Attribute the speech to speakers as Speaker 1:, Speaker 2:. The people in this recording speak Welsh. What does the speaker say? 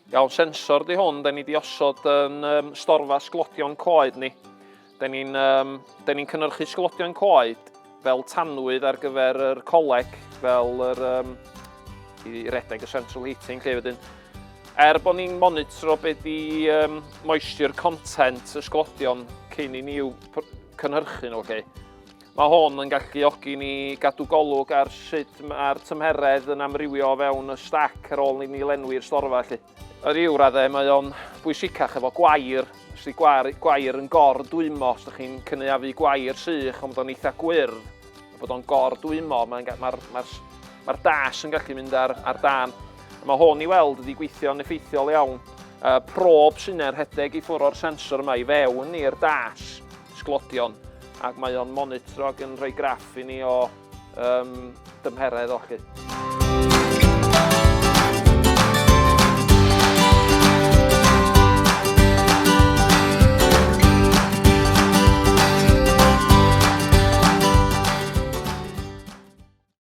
Speaker 1: Iawn, sensor di hwn, da ni di osod yn storfa sglodion coed ni. Da ni'n um, ni cynnyrchu sglodion coed fel tanwydd ar gyfer yr coleg, fel yr, i redeg y central heating lle wedyn. Er bod ni'n monitro be di moisture content y sglodion cyn i ni i'w cynhyrchu nhw, lle. Mae hwn yn galluogi ni gadw golwg ar sut mae'r tymheredd yn amrywio o fewn y stac ar ôl i ni lenwi'r storfa. Felly. Ar ryw raddau mae o'n bwysicach efo gwair. Os di gwair, gwair yn gor-dwymo, os ydych chi'n cynaeafu gwair sych ond bod o'n eitha gwyrdd, bod o'n gor-dwymo, mae'n ma ma ma das yn gallu mynd ar dan. Mae hwn i weld wedi gweithio'n effeithiol iawn. Prob sy'n rhedeg i ffwrdd o'r sensor yma i fewn i'r das sglodion ac mae o'n monitro ac yn rhoi graff i ni o dymheredd o chi.